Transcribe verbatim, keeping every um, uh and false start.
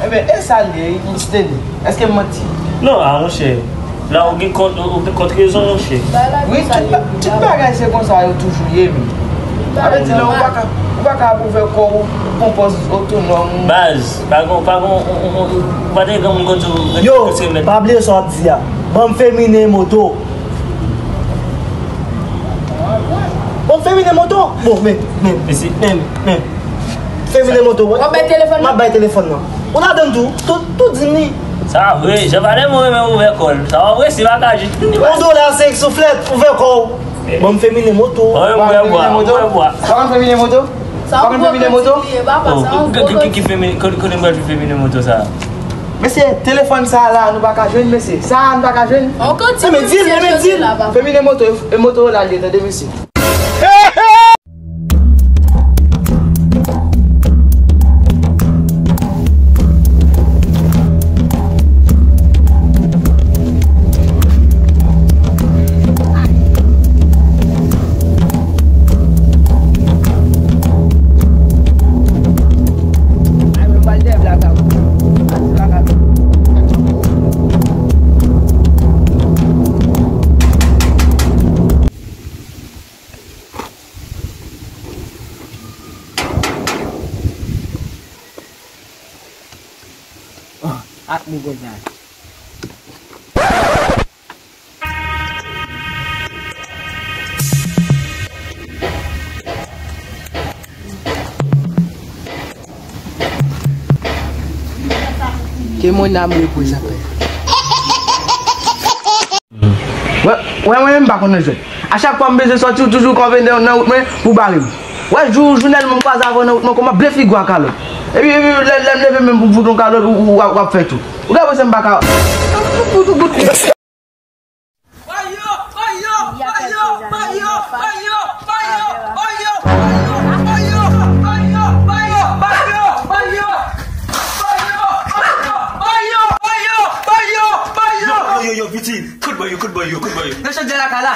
Enben, e sa l ye, Stanley? Èske m manti? Non, a, monchè. La, ou gen kont, ou gen kont rezon, monchè. Wi, tout ba-, tout bagay se konsa yo toujou ye, men. Sa vle di, non, ou pa ka, ou pa ka ouvè kò w, ou pran pòz otonòm. Baz, pa gon, pa gon, ou, ou, ou, ou pa te gen moun kote ou, yo, kote ou mèt. Pa bliye sa w ap di a. Ban m feminen moto. Ban m feminen moto. Bon, men, men, men, men, men. Feminen moto. W ap bay telefòn nan? M ap bay telefòn nan. Ou ladann tou? Tou, tou di m li. Sa vre, jan pa de moun renmen ouvè kò l. Sa w ap resi bagay jis. On dola, senk souflèt, ouvè kò w. Ban m feminen moto. Ban m ouvè bwa, ouvè bwa. Sa w ap feminen moto? Sa yon gwo kantite li ye, papa, sa yon gwo kantite. Ki, ki, ki, ki feminen, kote, kote m pral jwenn feminen moto sa? Mesye, telefòn sa la, nou pa ka jwenn, mesye. Sa a, nou pa ka jwenn. On kantite mesye chèche la, papa. Feminen moto, e moto la li ye, tande, mesye. Ak mi konsa. Que mon âme repose en paix. Wè, wè, mwen menm m pa konn nan jwèt. A chak fwa m bezwen sòti, ou toujou kanpe nan, nan wout mwen pou bare m. Wè, jou, jou nèlman m kwaze avè w nan wout mwen, kòman ble figi w a kalòt. Epi, epi, lè, lè m leve menm pou m fout yon kalòt, ou, ou, w ap, w ap fè tou. Ou ka wè se m pa ka. Yo, yo, yo, yo, Viti, kout bò yo, kout bò yo, kout bò yo. Nan chanjè lakay la.